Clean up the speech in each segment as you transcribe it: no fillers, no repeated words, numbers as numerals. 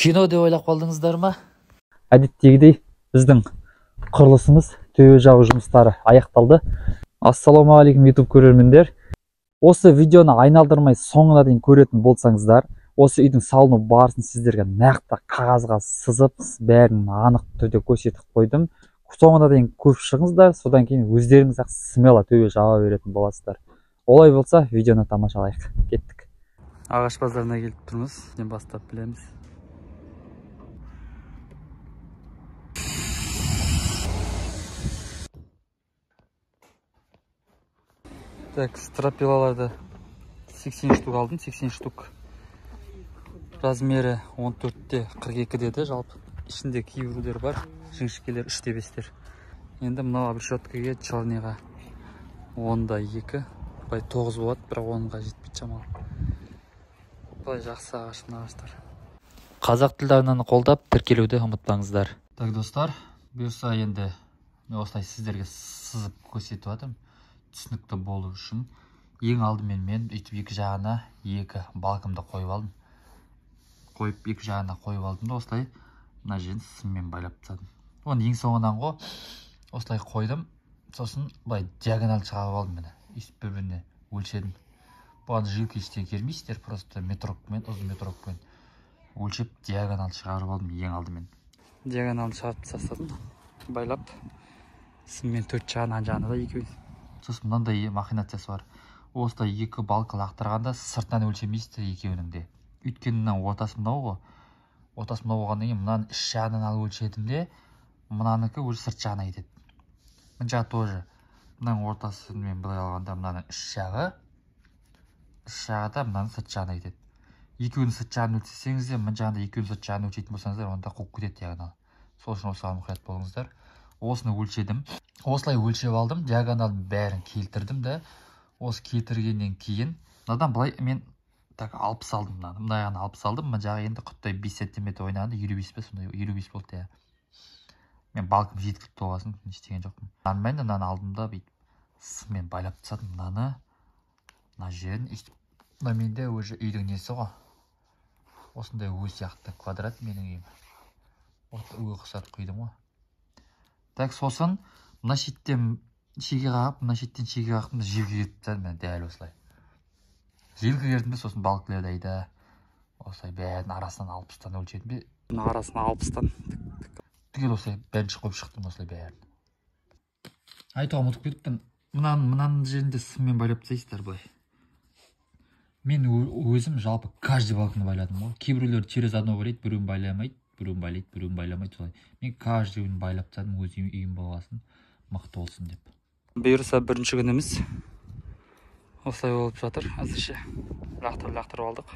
Кино деп ойлап қалдыңыздар ма? Әдеттегідей біздің құрылысымыз, төбе жабу жұмыстары аяқталды. Ассалаумағалейкум YouTube көрермендер. Осы видеоны айналдырмай соңына дейін көретін болсаңыздар, осы үйдің салыну барысын сіздерге нақты қағазға сызып, бәрін анық түрде көрсетіп қойдым. Соңына дейін көріп шығыңыздар, содан кейін өздеріңіз ақ смело төбе жаба беретін боласыздар. Олай болса, видеоны тамашалайық. Кеттік. Ағаш базарына келіп тұрмыз, мен бастап білеміз. Так, стропилаларды 80 штук алдым, 80 штук. Размері 14-те 42 деді, жалпы ішінде кейбіреулер бар, жіңішкелер 3-те 5-тер. Енді мынау обрешеткіге черныйға 10-да 2, былай 9 болады, бірақ 10-ға жетпейді шамалы. Былай жақсы ағаш мына ағаштар. Қазақ тілді арнаны қолдап тіркелуді ұмытпаңыздар. Так, достар, бұйырса енді мен осылай сіздерге сызып көрсетіп жатырмын. Түсінікті болу үшін ең алдымен мен өйтіп екі жағына екі балкамды қойып алдым. Қойып екі жағына қойып алдым да осылай мына жерін сыммен байлап тастадым. Оны ең соңынан ғой осылай қойдым. Сосын былай диагональ шығарып алдым міне. Өйтіп бір-біріне өлшедім. Бұған жилка ештеңе кермейсіздер, просто метрокпен, ұзын метрокпен өлшеп диагональ шығарып алдым ең алдымен. Диагональ шығарып тастадым, байлап сыммен төрт жағынан жағына да екеуі. Сосын мынандай махинациясы бар. Осылай екі балка лақтырғанда сыртынан өлшемейсіздер екеуінің де. Өйткені мына ортасы мынау ғой. Ортасы мынау болғаннан кейін мынаның іш жағынан алып өлшедім де, мынанікі уже сырт жағына кетеді. Мына жағы тоже. Мынаның ортасын мен былай алғанда мынаның іш жағы, іш жағы да мынаның сырт жағына кетеді. Екеуінің сырт жағын өлшесеңіз де, мына жағында екеуінің сырт жағын өлшейтін болсаңыздар, онда қуып кетеді диагонал. Сол үшін осыған мұқият болыңыздар. Осыны өлшедім. Осылай өлшеп алдым, диагоналдың бәрін келтірдім де, осы келтіргеннен кейін мынадан былай мен так 60 алдым мынаны. Мына жағын 60 алдым, мына жағы енді құттай 5 сантиметр ойнағанда 55 пе, сондай 55 болды иә. Мен балкам жеткілікті болғасын не істеген жоқпын. Нормально мынаны алдым да бүйтіп сыммен байлап тастадым мынаны. Мына жерін өйтіп. Мына менде уже үйдің несі ғой. Осындай өз сияқты квадрат менің үйім. Осы үйге ұқсатып құйдым ғой. Так, сосын мына шеттен шеге қағып, мына шеттен шеге қағып, мына жерге кетіп тастадым мен дәл осылай. Жерге кердім бе, сосын балкілерді айда. Осылай бәрін арасынан 60-тан өлшедім бе. Мына арасынан 60-тан. Түгел осылай бәрін қойып шықтым осылай бәрін. Айтуға ұмытып кетіппін. Мынаның жерінде сыммен байлап тастайсыздар былай. Мен өзім жалпы каждый балкіні байладым ғой. Кейбіреулер через одно байлайды, біреуін байламайды, біреуін байлайды, біреуін байламайды солай. Мен каждыйын байлап тастадым, өз үйім болғасын, мықты болсын деп. Бұйырса бірінші күніміз осылай болып жатыр. Әзірше лақтырып алдық.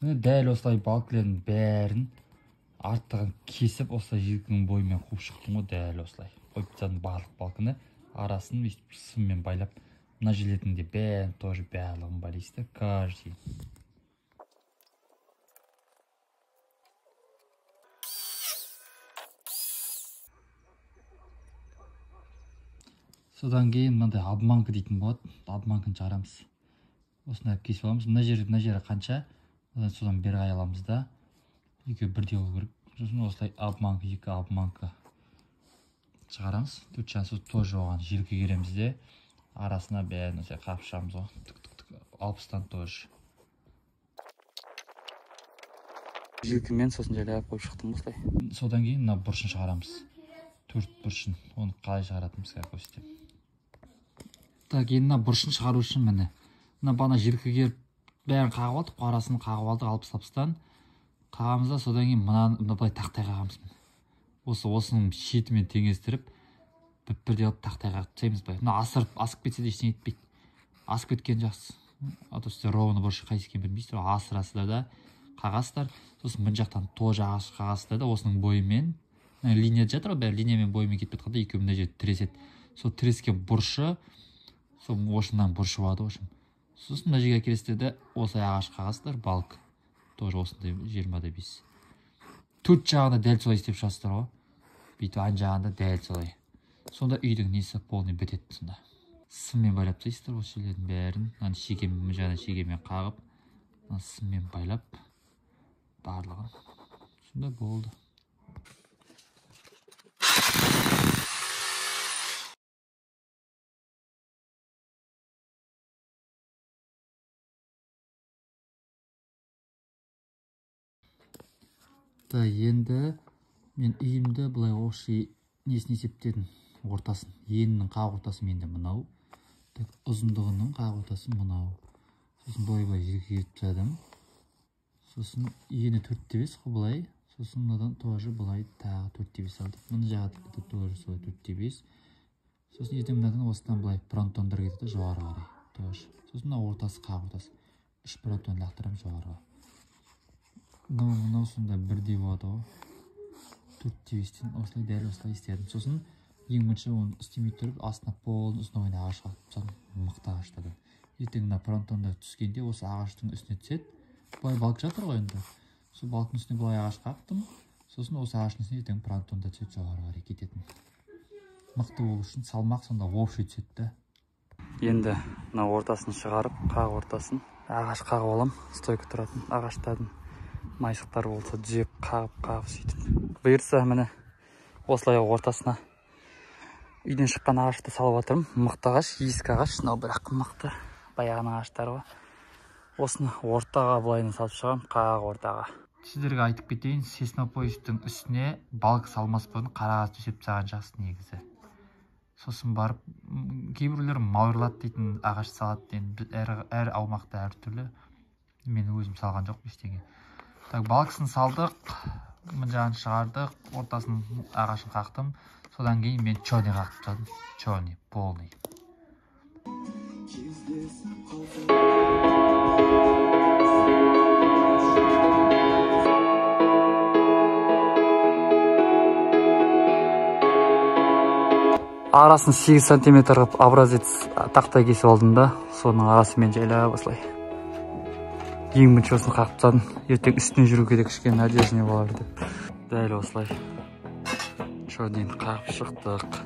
Міне дәл осылай балкілердің бәрін арттығын кесіп, осылай желкенің бойымен қуып шықтым ғой, дәл осылай. Қойып тастадым барлық балкіні, арасын өйтіп сыммен байлап, мына жерлердің де бәрін тоже барлығын байлайсыздар, каждый. Содан кейін мынандай обманка дейтін болады, обманканы шығарамыз. Осындай кесіп аламыз. Мына жері, мына жері қанша? Содан бері қарай аламыз да. Екеуі бірдей болу керек. Сосын осылай обманка, екі обманка шығарамыз. Төрт жағын сосын тоже оған желке кереміз де, арасына бәрін осылай қағып шығамыз ғой. Тік, тік, тік, 60-тан тоже. Желкемен сосын жайлап қойып шықтым осылай. Содан кейін мына бұрышын шығарамыз. Төрт бұрышын. Оны қалай шығаратынымыз қазір көрсетемін. Так, енді мына бұрышын шығару үшін міне. Мына бағана желке керіп бәрін қағып алдық, арасын қағып алдық 60-60-тан. Қағамыз да, содан кейін мына былай тақтай қағамыз міне. Осының шетімен теңестіріп, бір-бірдей қылып тақтай қағып тастаймыз былай. Мына асып кетсе де ештеңе етпейді. Асып кеткен жақсы. А то сіздер ровно бұрышы қайсы екенін білмейсіздер. Асырасыздар да қағасыздар. Сосын мына жақтан тоже қағасыздар да, осының бойымен, мына линия жатыр ғой, бәрі линиямен бойымен кетіп жатқанда екеуі мына жерде тіреседі. Сол тірескен бұрышы, сол осының бұрышы болады, в общем. Сосын мына жерге келесіздер де, осылай ағаш қағасыздар, балк. Тоже осындай 20-да 5. Төрт жағында дәл солай істеп шығасыздар ғой. Бүйтіп ан жағында дәл солай. Сонда үйдің несі полный бітеді сонда. Сыммен байлап тастайсыздар осы жерлердің бәрін. Мынаны шегемен, мына жағынан шегемен қағып, мына сыммен байлап барлығын. Сонда болды. Енді мен үйімді былай общий несін есептедім, ортасын, енінің қақ ортасы менде мынау, так, ұзындығының қақ ортасы мынау. Сосын былай былай жерге кетіп тастадым. Сосын ені 4,5 қой былай, сосын мынадан тоже былай тағы 4,5 алдық. Мына жағы тоже солай 4,5. Сосын ертең мынадан осыдан былай пронтондар кетеді жоғары қарай тоже. Сосын мына ортасы қақ ортасы 3 пронтон лақтырамын жоғарыға. Мынау сонда бірдей болады ғой. 4,5-тен осылай дәл осылай істедім. Сосын ең бірінші оны істемей тұрып астына полный ұзын ағаш қағып тастадым, мықты ағаштардан. Ертең мына пронтондар түскенде осы ағаштың үстіне түседі. Былай балка жатыр ғой енді. Сол балканың үстіне былай ағаш қақтым. Сосын осы ағаштың үстіне ертең пронтондар түседі, жоғары қарай кететін. Мықты болу үшін салмақ сонда общий түседі да. Енді мына ортасын шығарып, қақ ортасын ағаш қағып алам, стойка тұратын ағаштардың майшықтар болса түзеп қағып сөйтіп. Бұйыртса міне осылай ортасына үйден шыққан ағашты салып жатырмын. Мықты ағаш, ескі ағаш, мынау бірақ мықты баяғының ағаштары ғой. Осыны ортаға былайынан салып шығамын, қақ ортаға. Сіздерге айтып кетейін, сейсмопоястың үстіне балка салмас бұрын қара ағаш төсеп тастаған жақсы негізі. Сосын барып кейбіреулер мауырлат дейтін ағаш салады енді, әр аумақта әртүрлі. Мен өзім салған жоқпын ештеңе. Так, балкасын салдық, мына жағын шығардық, ортасын ағашын қақтым. Содан кейін мен черный қақтып тастадым. Черный, полный. Арасын 8 сантиметр қылып образец тақтай кесіп алдым да, соның арасымен жайлап осылай. Ең бірінші осыны қағып тастадым. Ертең үстіне жүруге де кішкене надежнее болар деп. Дәл осылай черныйын қағып шықтық.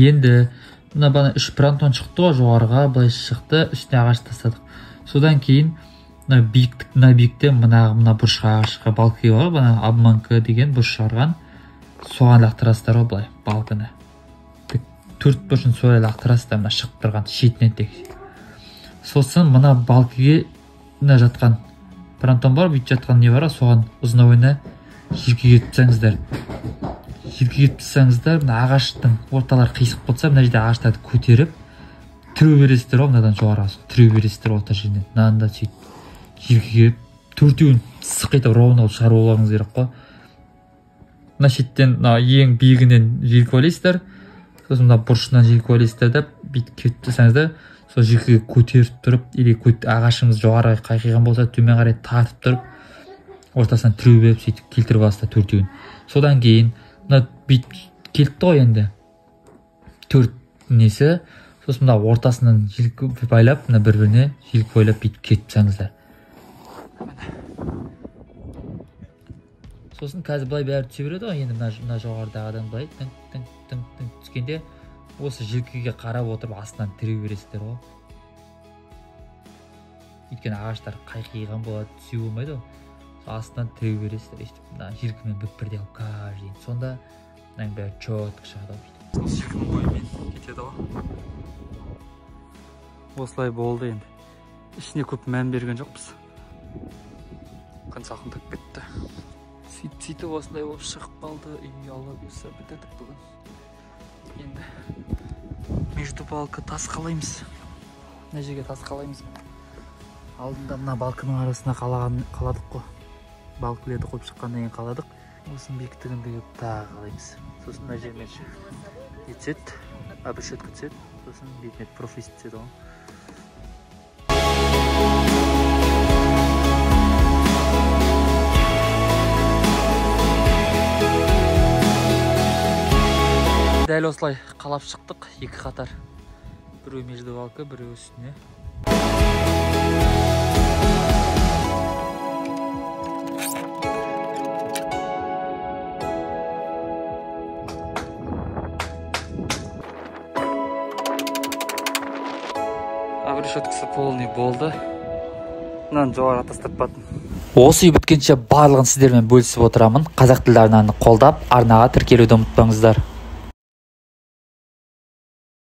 Енді мына бана 3 пронтон шықты ғой жоғарыға, былай шықты, үстіне ағаш тастадық. Содан кейін мына биіктік, мына биікте мына бұрышқа ағашқа балка бар ғой, бана обманка деген бұрыш шығарған, соған лақтырасыздар ғой былай балканы. Төрт бұрышын солай лақтырасыздар мына шығып тұрған шетінен тек. Сосын мына балкіге мына жатқан пронтон бар, бүйтіп жатқан не бар, соған ұзына желкеге түссеңіздер. Желкеге түссеңіздер, мына ағаштың орталары қисық болса, мына жерде ағаштарды көтеріп тіреу бересіздер ғой, мынадан жоғарыға тіреу бересіздер орта жерінен. Мынаны да сөйтіп желкеге төртеуін сықитып ровно қылып шығарып алуыңыз керек қой. Мына шеттен, мына ең биігінен желке байлайсыздар, сосын мына бұрышынан желке байлайсыздар да бүйтіп кетіп тастасаңыздар, сол желкеге көтеріп тұрып, или ағашыңыз жоғары қайқиған болса, төмен қарай тартып тұрып, ортасынан тіреу беріп сөйтіп келтіріп аласыздар төртеуін. Содан кейін мына бүйтіп келіпті ғой енді төрт несі, сосын мына ортасынан желкі байлап, мына бір-біріне желкі байлап бүйтіп кетіп тастаңыздар. Сосын қазір былай бәрі түсе береді ғой енді, мына жоғарыдағы адам былай тың тың тың тың түскенде осы желкеге қарап отырып астынан тіреу бересіздер ғой. Өйткені ағаштар қайқиған болады, түсе болмайды ғой. Астынан тіреу бересіздер өйстіп, мына желкемен бір-бірдей алып каждый. Сонда мынаның бәрі четко шығады ғой бүйтіп. Желкенің бойымен кетеді ғой. Осылай болды енді. Ішіне көп мән берген жоқпыз. Күн салқындап кетті. Сөйтіп осындай болып шығып қалды. Үй, Алла бұйырса бітірдік бүгін. Енді между балка тас қалаймыз. Мына жерге тас қалаймыз. Алдында мына балканың арасына қаладық қой. Балкілерді қойып шыққаннан кейін қаладық. Осының биіктігін беріп тағы қалаймыз. Сосын мына жермен етсет, обрешетка түседі, сосын бетіне профиль түседі ғой. Дәл осылай қалап шықтық, екі қатар. Біреуі междувалка, біреуі үстіне. Обрешеткасы полный болды. Мынаны жоғары тастап баттым. Осы үй біткенше барлығын сіздермен бөлісіп отырамын. Қазақ тілді арнаны қолдап, арнаға тіркелуді ұмытпаңыздар.